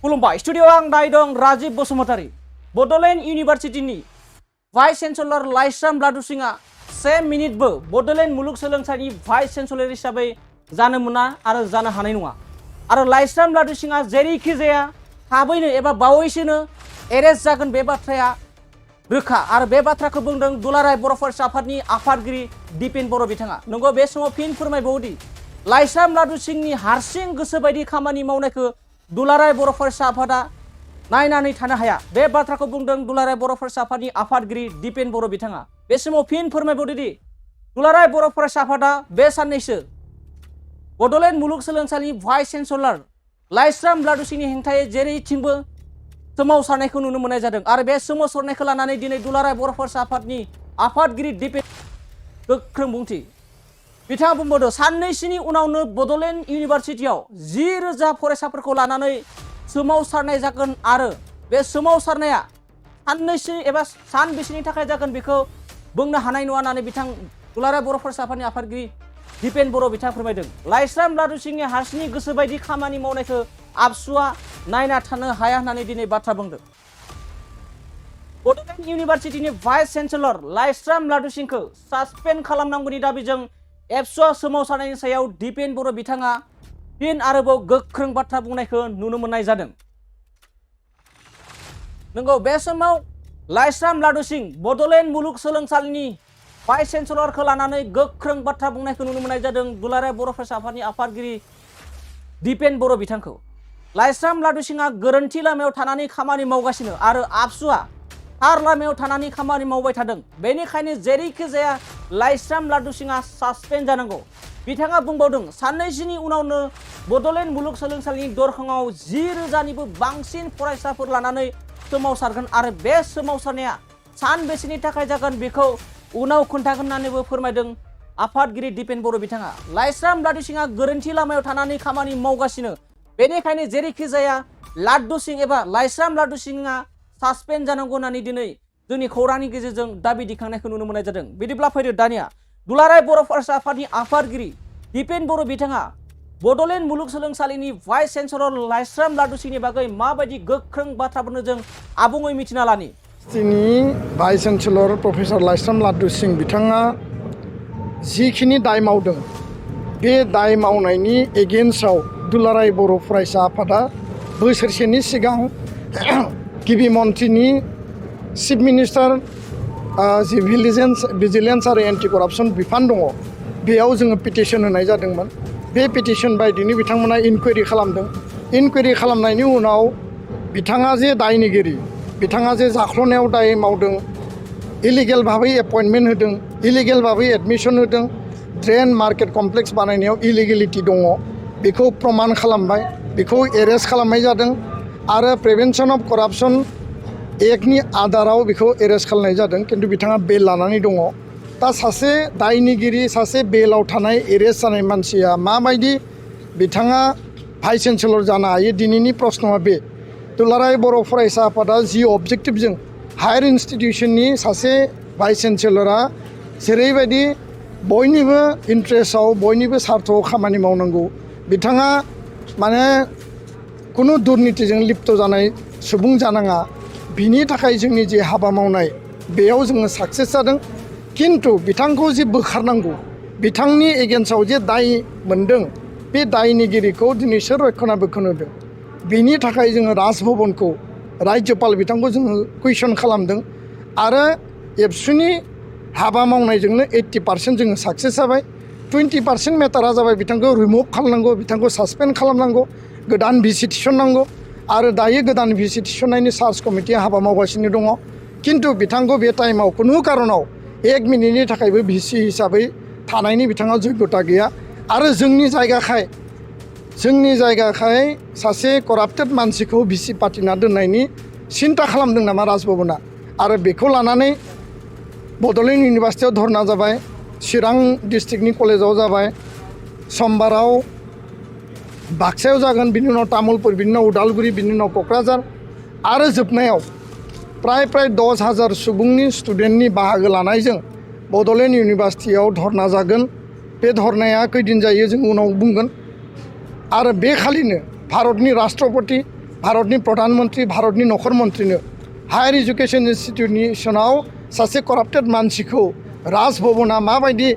खुलुमबाय स्टुडिअ आं दाय दं राजीब बसुमतारी बड'लेण्ड इउनिभार्सिटिनि भाइस चेन्सेलर लाइस्राम लादुसिंआ 1 मिनिटबो बड'लेण्ड मुलुगसोलोंसालिनि भाइस चेन्सेलर हिसाबै जानो मोना आरो जानो हानाय नङा आरो लाइस्राम लादुसिंआ जेरैखि जाया थाबैनो एबा बावैसोनो एरेस्ट जागोन बे बाथ्राया रोखा आरो बे बाथ्राखौ बुंदों दुलाराय बर' फरायसा आफादनि आफादगिरि दिपेन बर' बिथाङा नंगौ बे समाव फिन फोरमायबावोदि लाइस्राम लादुसिंनि हारसिं गोसो बायदि खामानि मावनायखौ दुलाराय बर' फरायसा आफादा नायनानै थानो हाया बे बाथ्राखौ बुंदों दुलाराय बर' फरायसा आफादनि आफादगिरि दिपेन बर' बिथाङा बे समाव फिन फोरमायबावदोंदि दुलाराय बर' फरायसा आफादा बे साननैसो बड'लेण्ड मुलुगसोलोंसालिनि भाइस चेन्सेलर लाइस्राम लादुसिंनि हेंथायै जेरैथिंबो सोमावसारनायखौ नुनो मोननाय जादों आरो बे सोमावसारनायखौ लानानै दिनै दुलाराय बर' फरायसा आफादनि आफादगिरि दिपेन गोख्रों बुंथि बिथाङा बुंबावदों साननैसोनि उनावनो बड'लेण्ड इउनिभार्सिटियाव 10,000 फरायसाफोरखौ लानानै सोमावसारनाय जागोन आरो बे सोमावसारनाया साननैसो एबा सानबेसेनि थाखाय जागोन बेखौ बुंनो हानाय नङा होननानै बिथां दुलाराय बर' फरायसा आफादनि आफादगिरि दिपेन बर' बिथाङा फोरमायदों लाइस्राम लादुसिंनि हारसिंनि गोसो बायदि खामानि मावनायखौ आबसुआ नायना थानो हाया होननानै दिनै बाथ्रा बुंदों बड'लेण्ड इउनिभार्सिटिनि भाइस चेन्सेलर लाइस्राम लादुसिंखौ सासपेन्ड खालामनांगौनि दाबिजों एबसुआ सोमावसारनायनि सायाव दिपेन बर' बिथाङा फिन आरोबाव गोख्रों बाथ्रा बुंनायखौ नुनो मोननाय जादों नंगौ बे समाव लाइस्राम लादुसिं बड'लेण्ड मुलुगसोलोंसालिनि भाइस चेन्सेलरखौ लानानै गोख्रों बाथ्रा बुंनायखौ नुनो मोननाय जादों दुलाराय बर' फरायसा आफादनि आफादगिरि दिपेन बर' बिथांखौ लाइस्राम लादुसिंआ गोरोन्थि लामायाव थानानै खामानि मावगासिनो आरो आबसुआ थार लामायाव थानानै खामानि मावबाय थादों बेनिखायनो जेरैखि जाया लाइस्राम लादुसिंआ सासपेन्ड जानांगौ बिथाङा बुंबावदों साननैसोनि उनावनो बड'लेण्ड मुलुगसोलोंसालिनि दरखङाव 10,000निबो बांसिन फरायसाफोर लानानै सोमावसारगोन आरो बे सोमावसारनाया सानबेसेनि थाखाय जागोन बेखौ उनाव खोन्थागोन होननानैबो फोरमायदों आफादगिरि दिपेन बर' बिथाङा लाइस्राम लादुसिंआ गोरोन्थि लामायाव थानानै खामानि मावगासिनो बेनिखायनो जेरैखि जाया लादुसिं एबा लाइस्राम लादुसिंआ सासपेन्ड जानांगौ होननानै दिनै जोंनि खौरांनि गेजेरजों दाबि दिखांनायखौ नुनो मोननाय जादों बिदिब्ला फैदो दानिया दुलाराय बर' फरायसा आफादनि आफादगिरि दिपेन बर' बिथाङा बड'लेण्ड मुलुगसोलोंसालिनि भाइस चेन्सेलर लाइस्राम लादुसिंनि बागै माबायदि गोख्रों बाथ्रा बुंनो जों आबुङै मिथिना लानि vice chancellor professor Laishram Ladusing बिथाङा जिखिनि दाय मावदों बे दाय मावनायनि एगेन्स्टआव दुलाराय बर' फरायसा आफादा बोसोरसेनि सिगां गिबि मन्थ्रिनि चिफ मिनिस्टार जि भिजिलेन्स आरो एन्टि करापसन बिफान दङ बेयाव जोङो पिटिसन होनाय जादोंमोन बे पिटिसन बायदिनो बिथांमोना इनकुवेरि खालामदों इनकुवेरि खालामनायनि उनाव बिथाङा जे दायनिगिरि बिथाङा जे जाख्ल'नायाव दाय मावदों इलिगेल भाबै एपइन्टमेन्ट होदों इलिगेल भाबै एडमिसन होदों ड्रेन मार्केट कमप्लेक्स बानायनायाव इलिगेलिटि दङ बेखौ प्रमान खालामबाय बेखौ एरेस्ट खालामनाय जादों आरो प्रिभेन्सन अफ करापसन एक्टनि आदाराव बेखौ एरेस्ट खालामनाय जादों खिन्थु बिथाङा बेल लानानै दङ दा सासे दायनिगिरि सासे बेलाव थानाय एरेस्ट जानाय मानसिया माबायदि बिथाङा भाइस चेन्सेलर जानो हायो दिनैनि प्रश्नआ बे दुलाराय बर' फरायसा आफादा जि अबजेक्टिभजों हायार इन्सटिटिउसननि सासे भाइस चेन्सेलरा जेरैबायदि बयनिबो इन्ट्रेस्टआव बयनिबो सार्थआव खामानि मावनांगौ बिथाङा माने खुनु दुर्नितिजों लिप्त जानाय सुबुं जानाङा बिनि थाखाय जोंनि जे हाबा मावनाय बेयाव जोङो साक्सेस जादों किन्तु बिथांखौ जे बोखारनांगौ बिथांनि एगेन्स्टआव जे दाय मोनदों बे दायनिगिरिखौ दिनै सोर रैखानाबेक्षन होदों बिनि थाखाय जोङो राजभबनखौ राज्यपाल बिथांखौ जोङो कुइसन खालामदों आरो एबसुनि हाबा मावनायजोंनो 80% जोङो साक्सेस जाबाय 20% मेटारा जाबाय बिथांखौ रिमुभ खालामनांगौ बिथांखौ सासपेन्ड खालामनांगौ गोदान भिसि थिसननांगौ आरो दायो गोदान भिसि थिसननायनि सार्च कमिटिया हाबा मावगासिनो दङ किन्तु बिथांखौ बे टाइमाव खुनु कारनाव 1 मिनिटनि थाखायबो भिसि हिसाबै थानायनि बिथाङा जग्यता गैया आरो जोंनि जायगाखाय सासे कराप्टेड मानसिखौ भिसि पार्टिना दोननायनि सिन्था खालामदों नामा राजभबना आरो बेखौ लानानै बड'लेण्ड इउनिभार्सिटियाव धरना जाबाय चिरां डिस्ट्रिक्टनि कलेजाव जाबाय समबाराव बाक्सायाव जागोन बिनि उनाव तामुलपुर बिनि उनाव उदालगुरि बिनि उनाव क'क्राझार आरो जोबनायाव प्राय 10,000 सुबुंनि स्टुडेन्टनि बाहागो लानायजों बड'लेण्ड इउनिभार्सिटियाव धरना जागोन बे धरनाया खैदिन जायो जों उनाव बुंगोन आरो बे खालिनो भारतनि राष्ट्रपति भारतनि प्रधानमन्त्री भारतनि नखर मन्त्रिनो हायार इडुकेसन इन्स्टिटिउसनाव सासे कराप्टेड मानसिखौ राजभवना माबायदि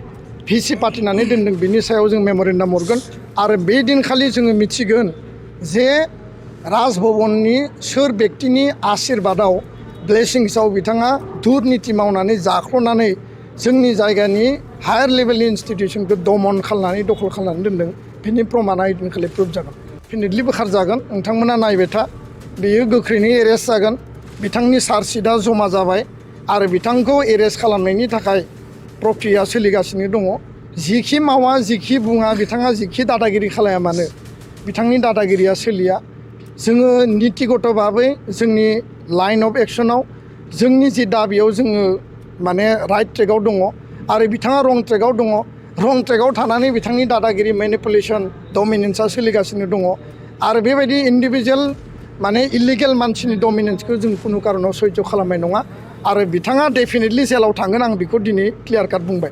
भिसि पातिनानै दोनदों बिनि सायाव जों मेम'रेन्डाम हरगोन आरो बे दिनखालि जोङो मिथिगोन जे राजभवननि सोर व्यक्तिनि आशीर्बादाव ब्लेसिंसआव बिथाङा दुर्निति मावनानै जाख्ल'नानै जोंनि जायगानि हायार लेभेलनि इन्स्टिटिउसनखौ दमन खालामनानै दखल खालामनानै दोनदों बिनि प्रमाना ओइदिनखालि प्रुफ जागोन फिनिटलि बोखारजागोन नोंथांमोना नायबाय था बेयो गोख्रैनो एरेस्ट जागोन बिथांनि चार्जसिटआ जमा जाबाय आरो बिथांखौ एरेस्ट खालामनायनि थाखाय प्रक्रिया सोलिगासिनो दङ जिखि मावा जिखि बुङा बिथाङा जिखि दादागिरि खालाया मानो बिथांनि दादागिरिया सोलिया जोङो नितिगत भाबै जोंनि लाइन अफ एक्सनाव जोंनि जि दाबियाव जोङो माने राइट ट्रेकआव दङ आरो बिथाङा रं ट्रेकआव दङ रं ट्रेकआव थानानै बिथांनि दादागिरि मेनिपुलेसन डमिनेन्सआ सोलिगासिनो दङ आरो बेबायदि इन्डिभिजुवेल माने इलिगेल मानसिनि डमिनेन्सखौ जों खुनु कारनाव सह्य खालामनाय नङा आरो बिथाङा डेफिनेटलि जेलाव थांगोन आं बेखौ दिनै क्लियार काट बुंबाय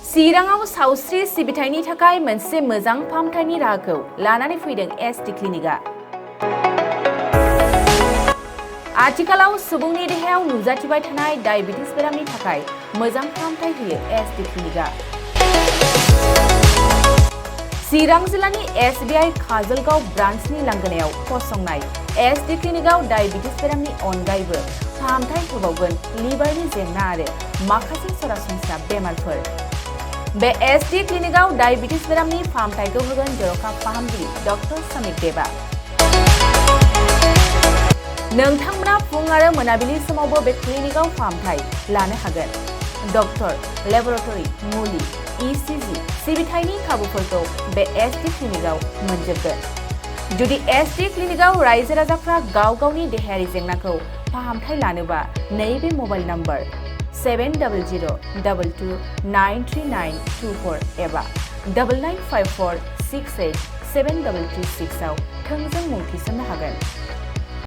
चिराङाव सावस्रि सिबिथायनि थाखाय मोनसे मोजां फाहामथायनि राहाखौ लानानै फैदों एसटि क्लिनिकआ आथिखालाव सुबुंनि देहायाव नुजाथिबाय थानाय डायबिटिस बेरामनि थाखाय मोजां फाहामथाय होयो एसटि क्लिनिकआ चिरां जिल्लानि SBI काजलगाव ब्रान्चनि लांगोनायाव फसंनाय एसटि क्लिनिकआव डायबिटिस बेरामनि अनगायैबो फाहामथाय होबावगोन लिभारनि जेंना आरो माखासे सरासनस्रा बेमारफोर बे एसटि क्लिनिकआव डायबिटिस बेरामनि फाहामथायखौ होगोन जर'खा फाहामगिरि डक्टर समित देबा नोंथांमोना फुं आरो मोनाबिलि समावबो बे क्लिनिकआव फाहामथाय लानो हागोन डक्टर लेबरेटरि मुलि ECG सिबिथायनि खाबुफोरखौ बे एसटि क्लिनिकआव मोनजोबगोन जुदि एसटि क्लिनिकआव रायजो राजाफ्रा गाव गावनि देहायारि जेंनाखौ फाहामथाय लानोबा नैबे मबाइल नम्बर 7002293924 एबा 9954687236 आव थोंजों मुं थिसननो हागोन